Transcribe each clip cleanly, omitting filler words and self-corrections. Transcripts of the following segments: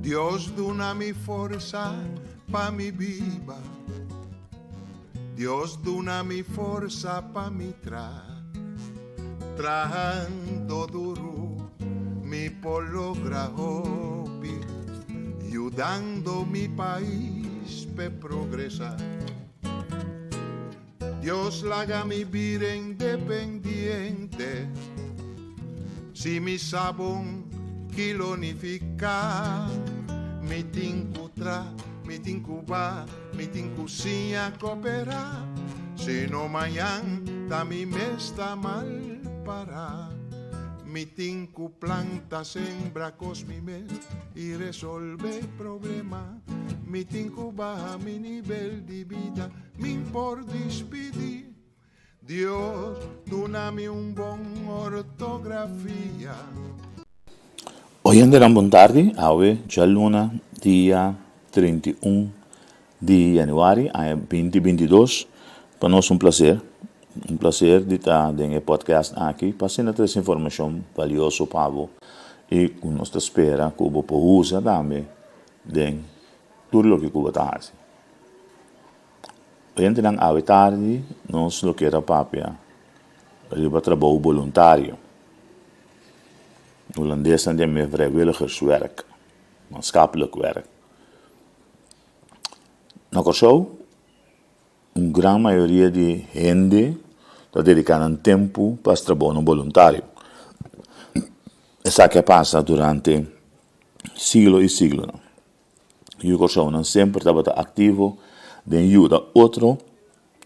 Dios duna mi forsa pa mi biba. Dios duna mi forsa pa mi traha. Trahando duru mi por logra hopi, yudando mi pais p'e progresa. Dios laga mi bira independiente, si mi sa bon ki lo nifiká. Mi tin ku tra, mi tin ku ba, mi tin ku siña koperá, si no mañan ta mi mes ta mal pará. Mi tin ku planta, sembra kos mi mes i resolve problema. Mi tin ku baha mi nivel di bida, min por dispidí. Dios duna mi un bon ortografia. Oyentenan bon tardi, awe djaluna dia 31 di januari aña 2022. Pa nos un placer, un placer di ta den e podcast aki pa asina trese informacion valioso pa bo y cu nos ta spera cu bo por usa tambe den tur loke ku bo ta hasi. Oyentenan awe tardi nos lo kier a papia riba trabou boluntario. Hulandesnan ta yam'é vrijwilligerswerk, maatschappelijk werk. Na Kòrsou un gran mayoria di hende ta dediká nan tempu pa hasi trabounan boluntario. Esaki a pasa durante siglo i siglonan. Yu Kòrsounan semper tabata aktivo den yuda otro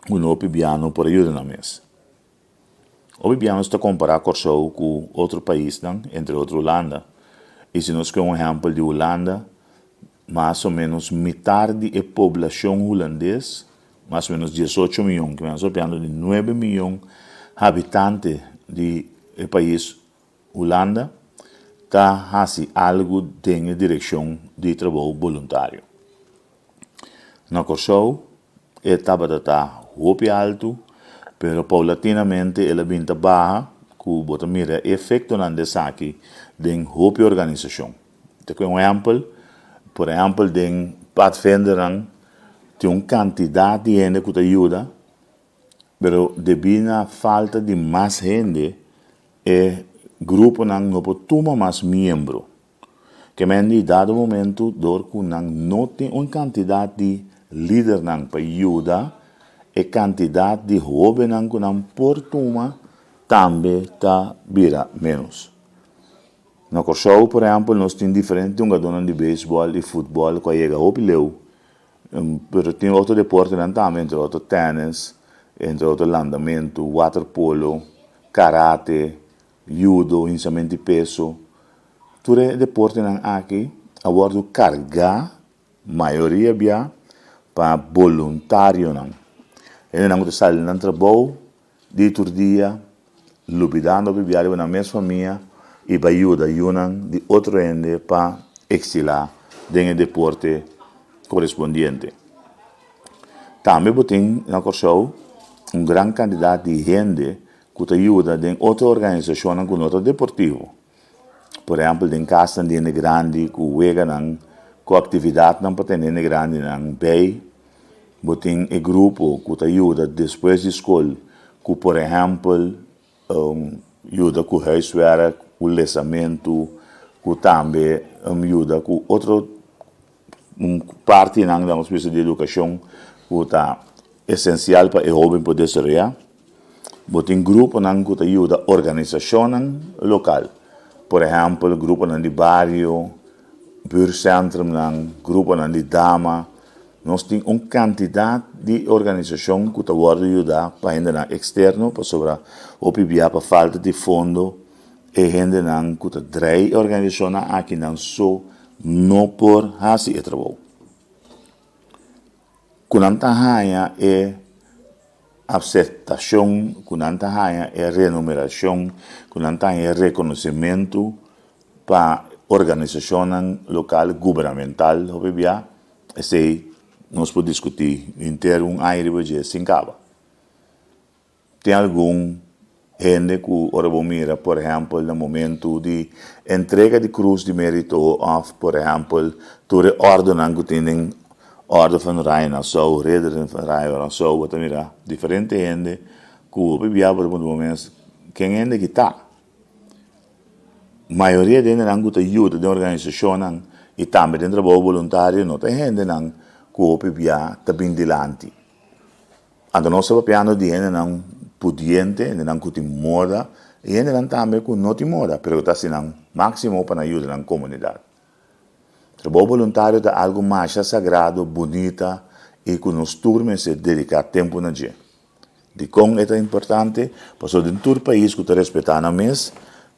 ku no hopi biano por a yuda nan mes. Hopi bianos ta kompará Kòrsou ku otro paisnan, entre otro Hulanda. I si nos kohe un ehèmpel di Hulanda, mas o ménos mitar di e poblashon hulandes, mas o ménos diesocho mion, ke nos ta papiando di nuebe mion habitante di e pais Hulanda ta hasi algu den e direkshon di trabou boluntario. Na Kòrsou e tabata ta hopi altu, pero poulatinamente el a bin ta baha ku bo ta mira e efektonan di esaki den hopi organisashon. Ta ku un ehèmpel, por ehèmpel den padvindernan tin un kantidat di hende ku ta yuda, Pero debí na falta di mas hende, e gruponan no por tuma mas miembro. Kemen di dado momento dor ku nan no tin un kantidat di lidernan pa yuda, e kantidat di hóbennan ku nan por tuma tambe ta bira ménos. Na Kòrsou, por ehèmpel, nos tin diferente hungadónan di beisbòl i futbòl ku a yega hopi leu. Pero tin otro deportenan tambe, entre otro tennis, entre otro landamentu, waterpolo, karate, judo, hinsamento di peso. Tur e deportenan aki a wòrdu kargá mayoria bia pa boluntarionan. Hendenan ku ta sali nan trabou di tur dia, lubidando bibia riba nan mes famia i pa yuda yunan di otro hende pa eksilá den e deporte korespondiente. Tambe bo tin na Kòrsou un gran kantidat di hende ku ta yuda den otro organisashonnan ku no ta deportivo. Por ehèmpel den kasnan di hende grandi ku weganan ku aktividatnan pa tene hende grandinan bei. Bo tin e grupo ku ta yuda despues di skol ku por ehèmpel yuda ku huiswerk, ku lesamentu, ku tambe yuda ku otro partinan damos bisa di edukashon ku ta esensial pa e hóben por desaroyá. Bo tin gruponan ku ta yuda organisashonnan lokal, por ehèmpel gruponan di bario, buurtcentrumnan, gruponan di dama. Nos tin un kantidat di organisashon ku ta wòrdu yudá pa hendenan eksterno pasobra hopi bia pa falta di fondo e hendenan ku ta drei e organisashonnan aki nan so no por hasi e trabou. Ku nan ta haña e aseptashon, ku nan ta haña e renumerashon, ku nan ta haña e rekonosementu pa organisashonnan lokal gubernamental hopi bia, esei nos por diskutí henter un aña riba dje sin kaba. Tin algun. Hende ku ora bo mira, por ehèmpel, na momentu di entrega di Krus di Mérito òf, por ehèmpel, tur e òrdunan ku tin den Orde van Oranje Nassau, Ridderen van Oranje Nassau, bo ta mira diferente hende ku hopi bia bo ta puntra bo mes, ken hende ki ta? Mayoria di hendenan ku ta yuda den organisashonnan i tambe den trabou boluntario no ta hendenan ku hopi bia ta bin dilanti. Anto nos ta papiando di hendenan pudiente, hendenan ku tin moda i hendenan tambe ku no tin moda, pero ku ta hasi nan máksimo pa nan yuda nan komunidat. Trabou boluntario ta algu masha sagrado, bunita i ku nos tur mester dediká tempu na dje. Dikon e ta importante? Pasobra den tur pais ku ta respetá nan mes,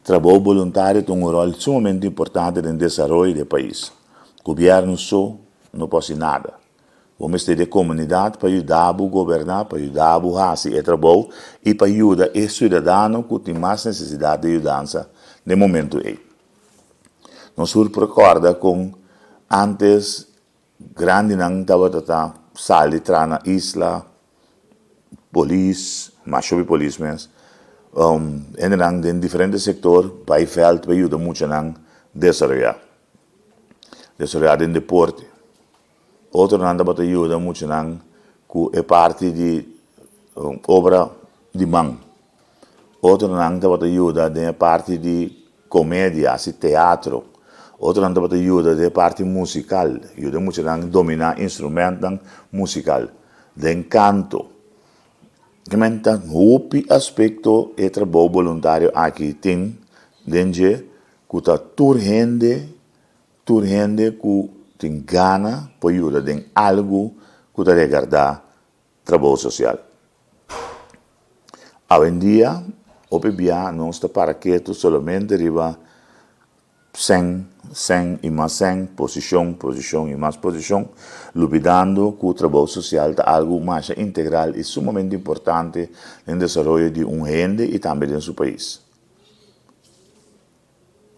trabou boluntario ta un ròl sumamente importante den desaroyo di e pais. Gobièrnu so no por hasi nada. Bo mester di e komunidat pa yuda bo goberná, pa yuda bo hasi e trabou i pa yuda e siudadano ku tin mas nesesidat di yudansa den momentu ei. Nos tur por kòrda kon ántes grandinan tabata ta sali traha na isla, polis, masha hopi polis mes, hendenan den diferente sektor bai vèlt pa yuda muchanan desaroyá, desaroyá den deporte. Otronan tabata yuda muchanan ku e parti di obra di man. Otronan tabata yuda den e parti di komedia, hasi teatro. Otronan tabata yuda den e parti musikal, yuda muchanan dominá instrumentnan musikal, den kanto. Kimen ta hopi aspekto e trabou boluntario aki tin den dje ku ta tur hende Tur hende ku tin gana por yuda den algu ku ta regardá trabou sosial. Awendia, hopi bia nos ta para ketu solamente riba sèn, sèn i mas sèn, posishon, posishon i mas posishon, lubidando ku trabou sosial ta algu masha integral i sumamente importante den desaroyo di un hende i tambe den su pais.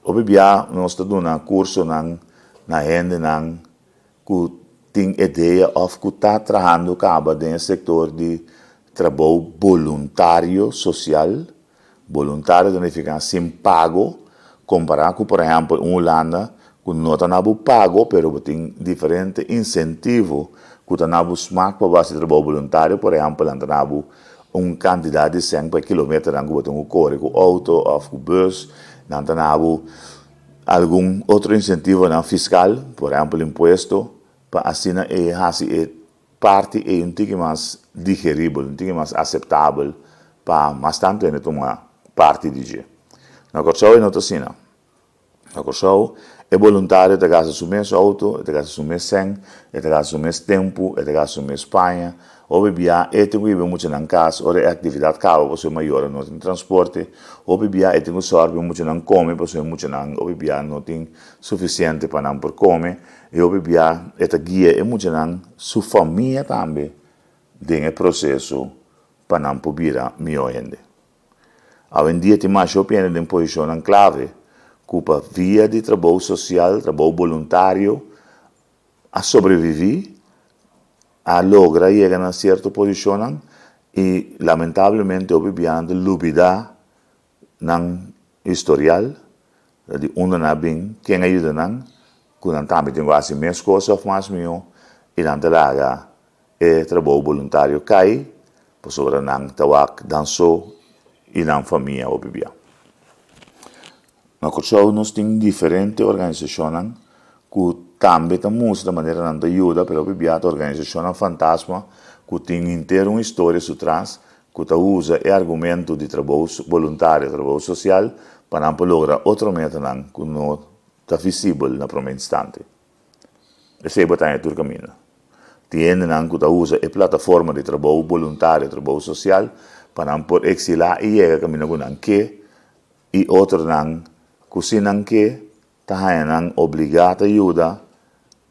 Hopi bia nos ta duna kursonan na hendenan ku tin idea òf ku ta trahando kaba den e sektor di trabou boluntario sosial. Boluntario ta nifiká sin pago, kompará ku por ehèmpel un Hulanda ku no ta na bo pago pero bo tin diferente insentivo ku ta na bo smak pa bo hasi trabou boluntario. Por ehèmpel nan ta na bo Un kantidat di sèn pa e kilometernan ku bo tin ku kore ku outo òf ku bùs. Nan ta na bo algun otro insentivonan fiskal, por ehèmpel impuesto, pa asina e hasi e parti ei un tiki mas digeribel, un tiki mas aseptabel pa mas tantu hende tuma parti di dje. Na Kòrsou e no ta asina. Na Kòrsou, e boluntario ta gasta su mes outo, e ta gasta su mes sèn, e ta gasta su mes tempu, e ta gasta su mes paña. Hopi bia e tin ku hiba e muchanan kas ora e aktividat kaba pasobra e mayornan no tin transporte. Hopi bia e tin ku sòrg pa e muchanan kome pasobra e muchanan hopi bia no tin sufisiente pa nan por kome. I hopi bia e ta guia e muchanan, su famia tambe, den e proseso pa nan por bira mihó hende. Awendia tin masha hopi hende den posishonnan klave ku pa via di trabou sosial, trabou boluntario, a sobreviví, a logra yega na sierto posishonnan i lamentablemente hopi bia nan ta lubidá nan historial di unda nan a bin, ken a yuda nan, ku nan tambe tin ku hasi mes kos òf mas mihó i nan ta laga E trabou boluntario kai pasobra nan ta wak dan so i nan famia hopi bia. Na Kòrsou nos tin diferente organisashonnan ku tambe ta mustra manera nan ta yuda pero hopi bia ta organisashonnan fantasma ku tin henter un historia su tras ku ta usa e argumento di trabou boluntario, trabou sosial pa nan por logra otro metanan ku no ta visibel na prome instante. Esei bo ta haña tur kaminda. Tin hendenan ku ta usa e plataforma di trabou boluntario, trabou sosial, pa nan por eksilá i yega kaminda ku nan ke, i otronan ku si nan ke ta haña nan obligá ta yuda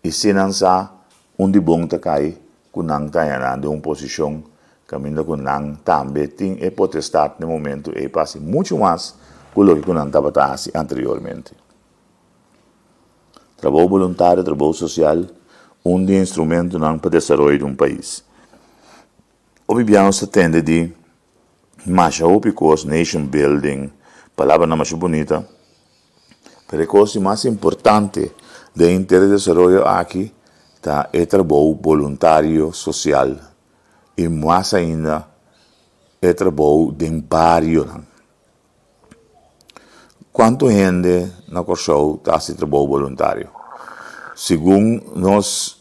i si nan sa un di bon ta kai ku nan ta haña nan den un posishon kaminda ku nan tambe tin e potestat den momentu ei pa hasi muchu mas ku loke ku nan tabata hasi anteriormente. Trabou boluntario, trabou sosial, un di e instrumentonan pa desaroyo di un pais. Hopi bia nos ta tende di Masha hopi kos, nation building, palabranan masha bunita, pero e kos di mas importante den henter e desaroyo aki ta e trabou boluntario sosial i mas ainda e trabou den barionan. Kuantu hende na Kòrsou ta hasi trabou boluntario? Segun nos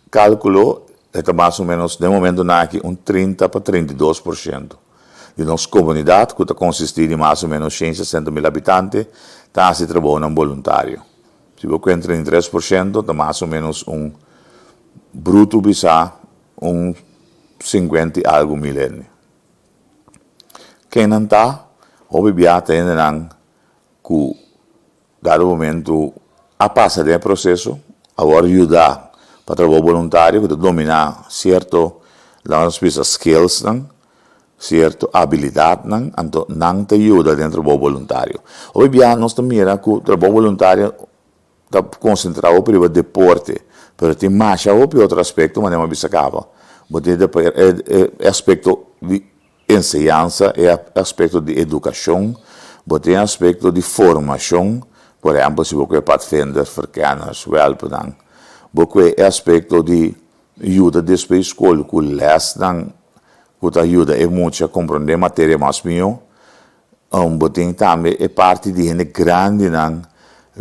Kálkulo, e ta mas o ménos den momentunan aki un 30 pa 32% di nos komunidat, ku ta konsistí di mas o ménos 160 mil habitante, ta hasi trabounan boluntario. Si bo kuen 33%, ta mas o ménos un brutu bisá un 50 i algu mil hende. Kennan ta? Hopi bia ta hendenan ku Dado momento a pasa den e proceso, a wòrdu yuda pa trabou boluntario ku ta dominá sierto, laga nos bisa skillsnan, sierto abilidatnan, anto nan ta yuda den trabou boluntario. Hopi bia nos ta mira ku trabou boluntario ta konsentrá hopi riba deporte, pero tin masha hopi otro aspekto manera mi a bisa kaba. Bo tin e aspekto di Enseñansa e aspekto di edukashon, bo tin e aspekto di formashon, por ehèmpel si bo kue padvinders, verkenners, wèlpnan, bo kue e aspekto di yuda despues skol ku lèsnan ku ta yuda e mucha komprondé materia mas mihó, bo tin tambe e parti di hende grandinan,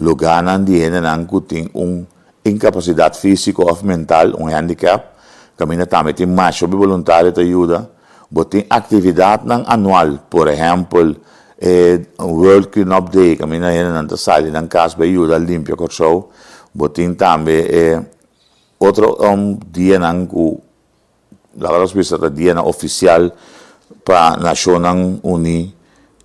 lugánan di hendenan ku tin un inkapasidat físiko òf mental, un hèndikèp, kaminda tambe tin masha hopi boluntario ta yuda. Bo tin aktividatnan anual, por ehèmpel e World Clean Up Day kaminda hendenan ta sali nan kas bai yuda limpia Kòrsou. Bo tin tambe e otro dianan ku laga nos bisa ta dianan ofisial pa Nashonnan Uní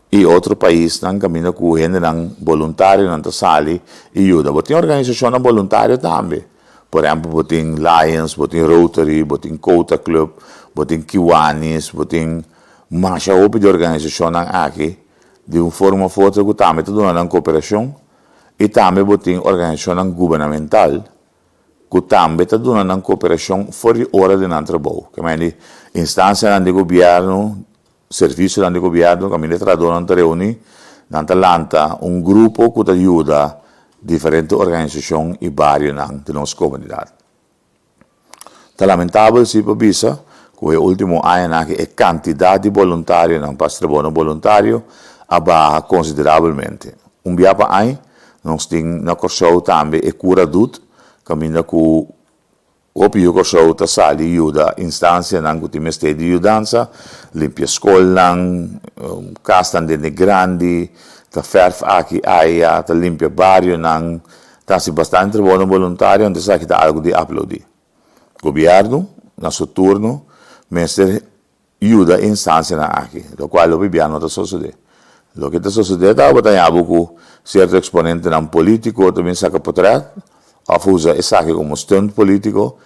i otro paisnan kaminda ku hendenan boluntarionan ta sali i yuda. Bo tin organisashonnan boluntario tambe. Por ehempel bo tin Lions, bo tin Rotary, bo tin Kota Club, bo tin Kiwanis, bo tin masha hopi di organisashonnan aki di un forma of otro ku tambe ta duna nan koperashon i tambe bo tin organisashonnan gubernamental ku tambe ta duna nan koperashon for di ora di nan trabou. Ke mei di instansianan di gobièrnu Servisionan di gobièrnu kaminda e trahadónan ta reuní, nan ta lanta un grupo ku ta yuda diferente organisashon i barionan di nos komunidat. Ta lamentabel si pa bisa ku e último añanan aki e kantidat di boluntarionan pa hasi trabounan boluntario a baha konsiderabelmente. Un bia pa aña nos tin na Kòrsou tambe e Kura Dut kaminda ku Hopi yu Kòrsou ta sali yuda instansianan ku tin mester di yudansa, limpia skolnan, kasnan den e grandi, ta fèrf aki aya, ta limpia barionan, ta hasi bastante trabounan boluntario, anto esaki ta algu di aplaudí. Gobièrnu, na su turno, mester yuda e instansianan aki, lokual hopi bia no ta sosodé. Loke ta sosodé ta bo ta haña bo ku sierto eksponentenan polítiko ta bin saka potrèt òf usa esaki komo stunt polítiko,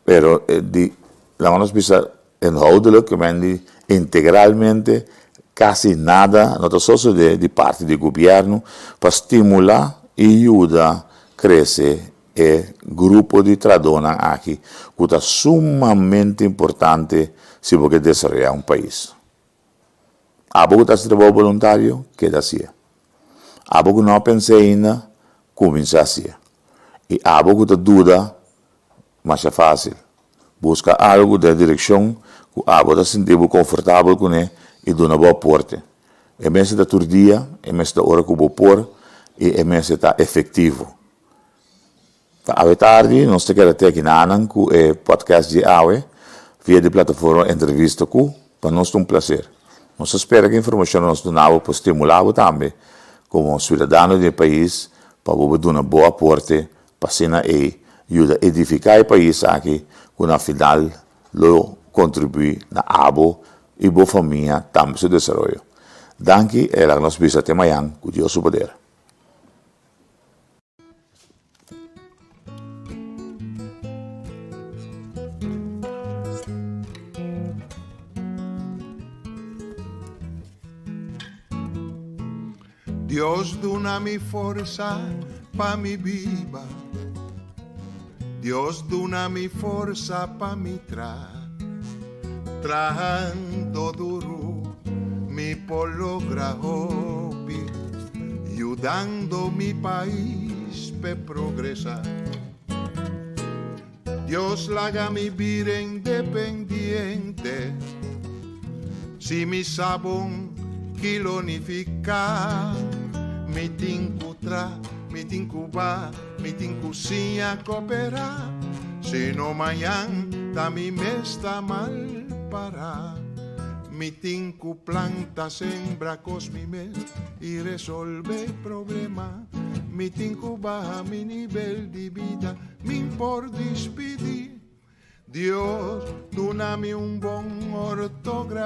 pero di laga nos bisa inhoudelijk, ke men di integralmente kasi nada no ta sosodé di parti di gobièrnu pa stimulá i yuda krese E grupo di trahadónan aki ku ta sumamente importante si bo ke desaroyá un pais. Abo ku ta hasi trabou boluntario, keda hasié. Abo ku no a pens'é ainda, kuminsá hasié. I abo ku ta duda, masha fásil. Buska algu den e direkshon ku abo ta sinti bo konfortabel kuné i duna bo aporte. E mester ta tur dia, e mester ta ora ku bo por i e mester ta efektivo. Ta awe tardi nos ta keda te aki nanan ku e podcast di awe via di plataforma Entrevista Ku. Pa nos ta un plaser. Nos ta spera ku e informashon nos duna bo por stimulá bo tambe komo siudadano di e pais pa bo por duna bo aporte pa asina ei yuda edifiká e pais aki ku na final lo kontribuí na abo i bo famia tambe su desaroyo. Danki i laga nos bisa te mayan ku Dios su poder. Dios duna mi forsa pa mi biba Dios duna mi forsa pa mi tra Trahando duru. Mi por logra hopi, yudando mi pais pa progresá. Dios laga mi bira independiente. Si mi sa bon ki lo nifiká. Mi tin ku traha, mi tin ku ba, mi tin ku siña koperá. Sino mañan ta mi mes ta mal pará. Mi tin ku planta, sembra kos mi mes i resolvé problema. Mi tin ku baha mi nivel di bida, mi'n por dispidí. Dios, duna mi un bon ortografia.